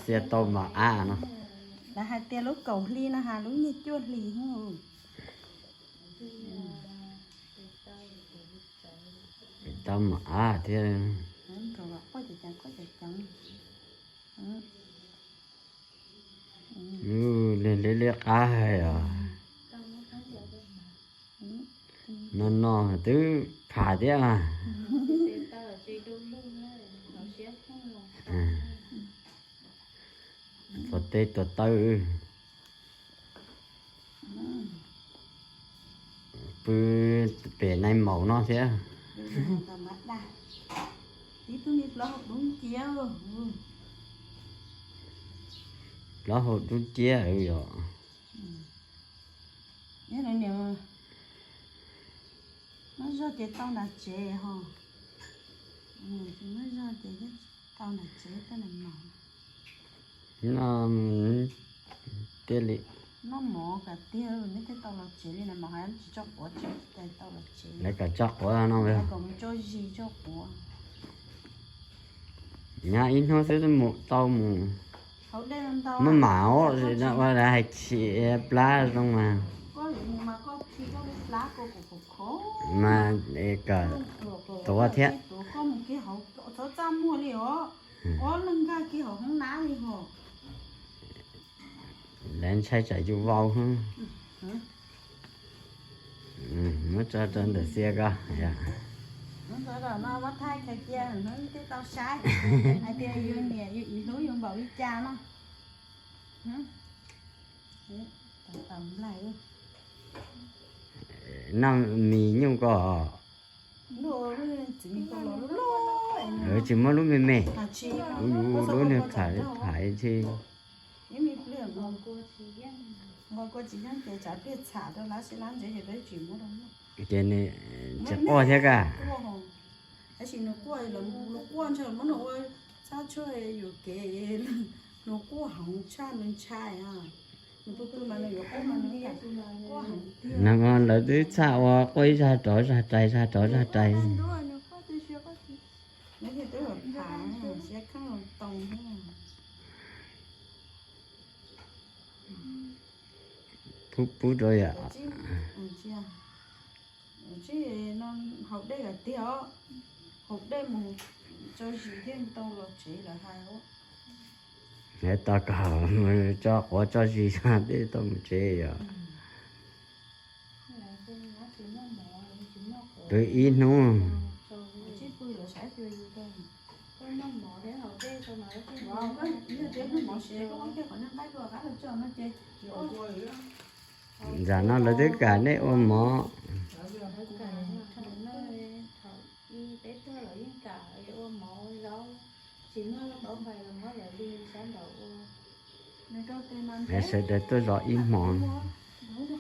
Xiab tau mos ab no. Lawv hais tias lub kaum hli no has lub nyiaj cuaj hli. Tau mos ab thiab. Liab liab qab hais os. No no twb pham thiab. Tuav tes tuav taw. Pw pem nais maum no thiab. Plaub hau dub nciab yom. Muab zog ces tau nram tsev ho. Muab zog ces tau nram tsev tej nram maum. No tiag li. Noj mov kam tiag, neb thiaj tau los tsev li na, mas ho tsis tso quav tsis cais tau los tsev. Lawv kom tso quav no, kom mus tso zis tso quav. Nyob ib hnub xwb mus tau mus. Muab mam ua hais chim plab zoo mas. Mas kom tuav thiab. Txhob txaj muag li os. Ob leeg nkag kiag hauv hoob nab li hos. Lawv ntshai tsam yus vau. Muab tso rau ntawm xia ko. Muab thaij kiag cia hnub twg tau saib hais tias yus niam yus txiv hlub yus npaum li cas no. Noj mis nyuj ko. Tsis muaj lub me me. Lub niag pham pham ntshe. Ces nws tsis quaj thiab ka. Tab sis nws quaj, nws quaj ntshe muab nws ua txhab tshuaj yuam kev, nws quaj heev tshaj nws ntshai. Nws lawv twb txhaj ua quaj ib zag rov zag rais zag rov zag rais. Pub pub rau yom. Tsis, no haus dej kom tiag os. Haus dej mus tso zis thiaj tau los tsev lawv hais os. Tau kom mus tso quav tso zis dej tau mus tsev yom. Pw ib hnub. Ntawm no lawv twb kam nej ua mov. Sawv daws tuaj zov ib hmos. Nws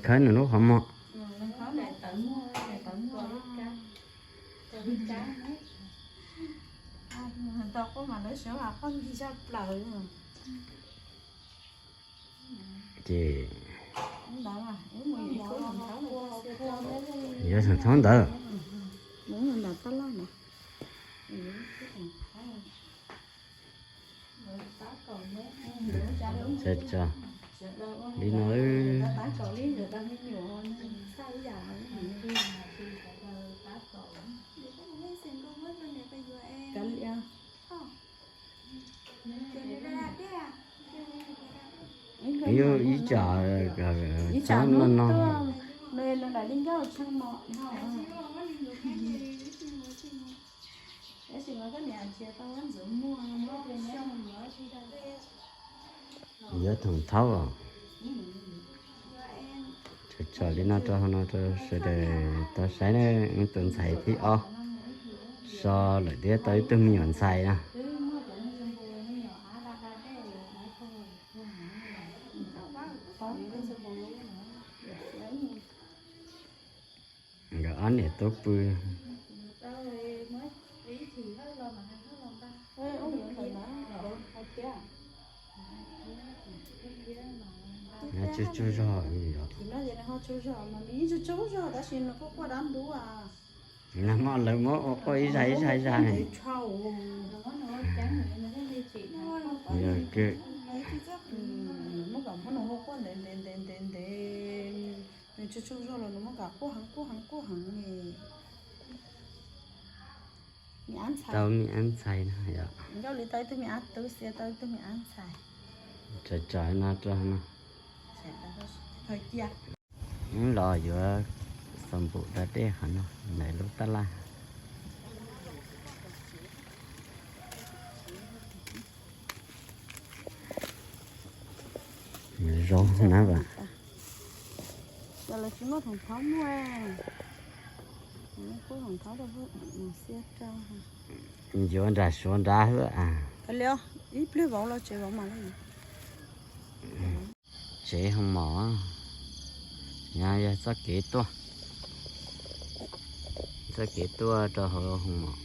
khawb nws lub qhov muag. Ces yuav thaum thaub ntawd. Li no. Ib tsam txhob no no. Yuav thaum thaub os. Tso li no rau hauv no rau sawv daws tau saib na, tus ntxhais thib ob so lawm thiab tau ib tug me nyuam ntxhais na. Nkawd ob niam tub pw. Tsaug tsaug zog. Lawv muab, lawv muab ua quaj ib zaj ib zaj ib zaj ne. Yog kawg. Tau me ab ntxhais no yog. Ncauj li tau ib tug me ab tub, xiab tau ib tug me ab ntxhais. Tso tso no rau no. Los yuav xaus npum da dej qhov no ntawm lub tab laj. Zoo na vas. Yuav nram suav nrad xwb a. Ib pliag vauv los tsev vauv mas. Tsev hoo mom, no yog txoj kev tuaj, txoj kev tuaj rau hauv hoo mom.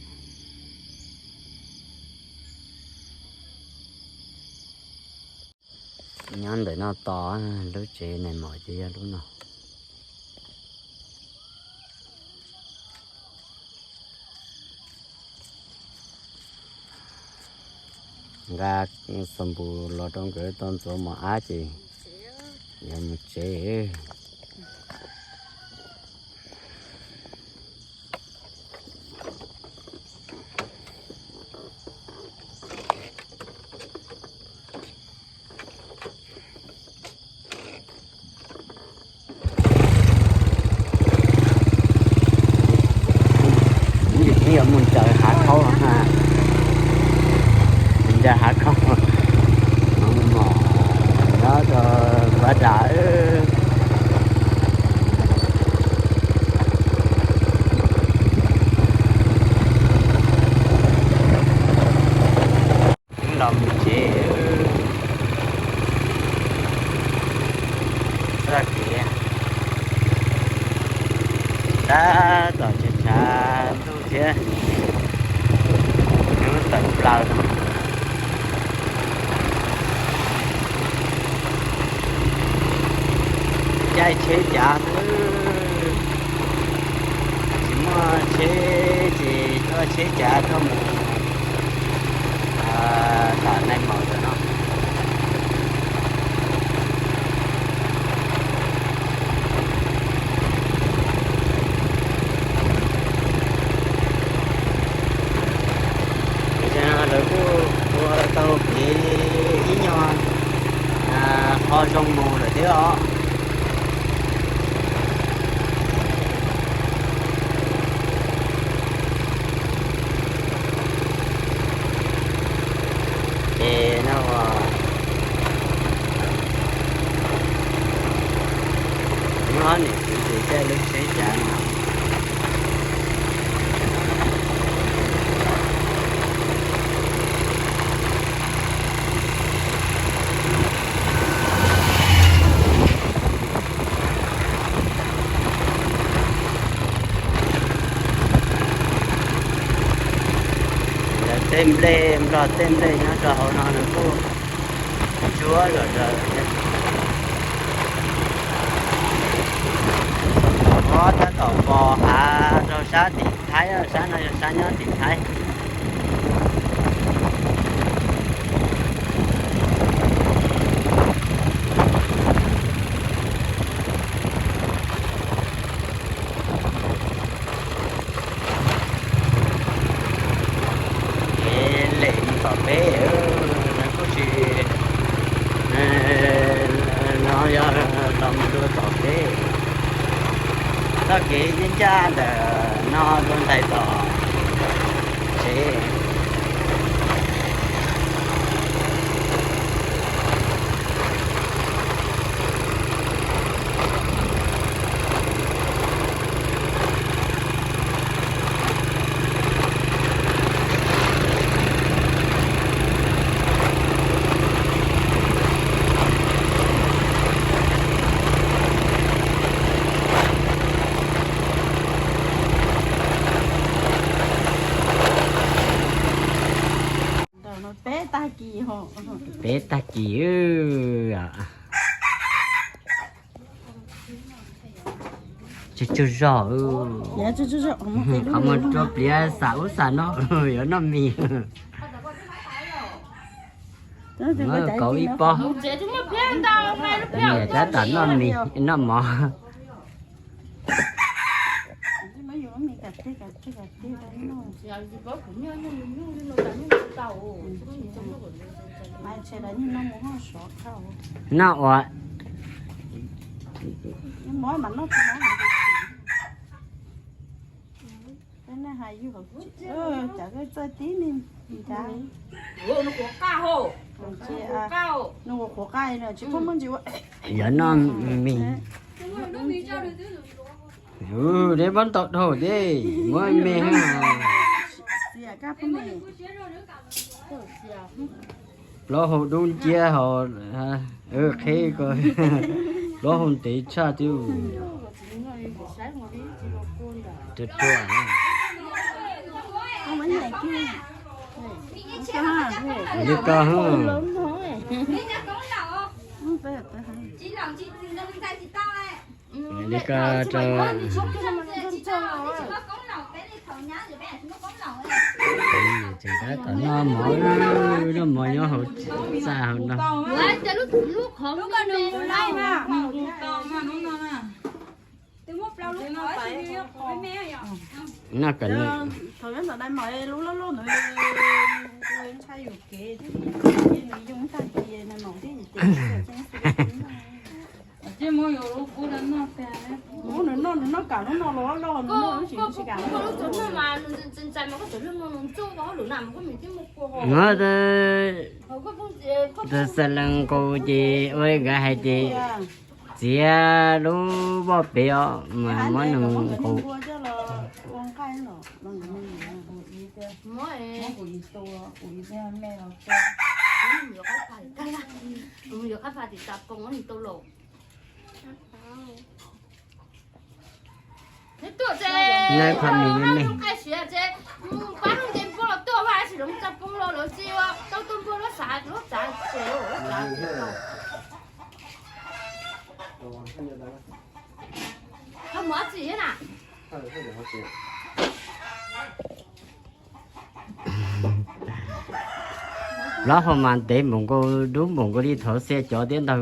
Nyob ntawm no tos, lub tsev nais mom ces yog lub no. Nqa xaus npum los rau nkawd tau ntxuav mos ab ces yuav mus tsev. Yuav mus ncaws hav khaub, ncaws hav khaub, mos nyob rau npab das. Los mus tsev, txoj kev tab tom tshav tshav ntuj thiab, hnub tawm plaws no. Caij tsheb cav xwb, tsis muaj tsheb ces tuaj tsheb cav tuaj mus tom nais mom ntawm no. Lawv kuj ua tau kev ib nyuag qho zoo mus lawm thiab os. Ces no, nyob niam txiv ces caij lub tsheb cav no. Lawv tej nplej, nplog tej nplej nyob rau hauv no nws kuj ntsuab zom zaws thiab. Tab tom pom hav rau sab tim Thaib, sab no yog sab nyob tim Thaib. Kev lem mus tom peb, kuj tsis, no yog los mus dua tom peb. Txoj kev ncaj ncaj ntawm no dua ntais tom tsev. Peb tag kis. Tsaug tsaug zog, qhov muag rua pliav xam ub xam no, yuav noj mis. Kauv ib pob. Niam tab tom noj mis noj mov. Noj ua. Yog noj mis. Deb pab ntau dhau deb, muab me. Plaub hau dub nciab hos, qheb ko, plaub hau ntev tshaj twb. Li ko, li ko rau. Tseem tab tom noj mov, noj mov nyob hauv txaj hauv no. Noj kom Nov, tus xav lees nkaus ces ua nkawd hais tias txiav lub voj pem os mas muab nws nqus. Nqaij pha nws me me. Plaub hau mas ntev npaum nkaus, dub npaum nkaus li thov xia cov tiab ntag.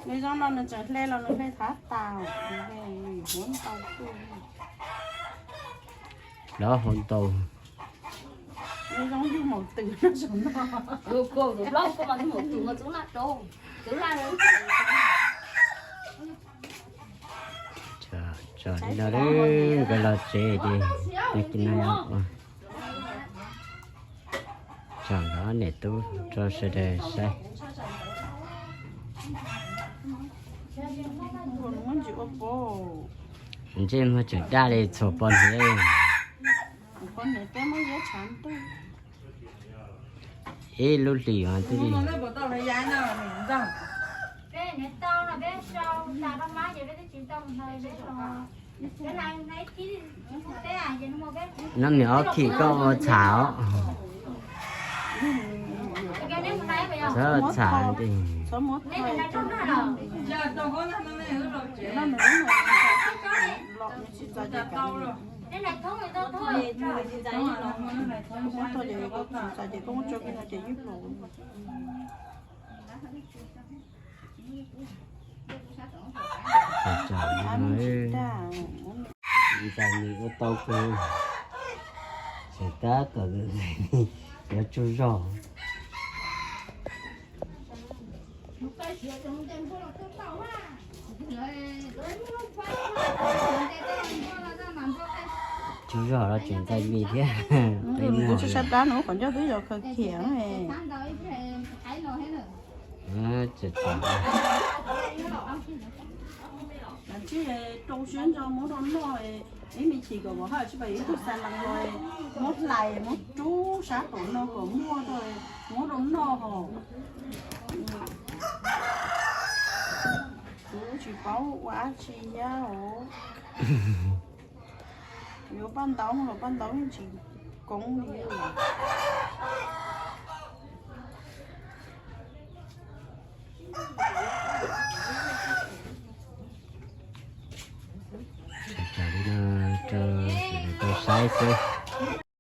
Nws zoo no nws tseem hle los nws hle thav tas, hle huv ntau tuaj. Plaub hau ntau. Nws zoo yug maum twm no. Plaub hau ko mas yug maum twm mas txub laj rau, txub laj. Tsom li no, nkawd los tsev ces, no, tsom nkawd ob niam tub rau sawv daws saib. Ntsej muag tseem daj li txhuas poj niam. Ib lub hlis mas twb li. Nab nws ob khim koj ua txham os. Txhob txham. Ntxais nws ua tau kawg, tseem tab tom yuav tsaug zog. Tsaug zog los tseem ntxais mis thiab. Kuv tsis sab dab no qhov ncauj twb yog khaws khiam. Tsis rau siab ntso muab rau noj, ib me chim kom vauv haj tsis pais ib tug xa lees los muab hlais muab rub sab tom no kom muaj rau muab rau noj hos. Tsis paub ua dab tsi thiab os. Yuav paj ntaub los paj ntaub yeej tsis koob li. Ua li no rau sawv daws tau saib xwb.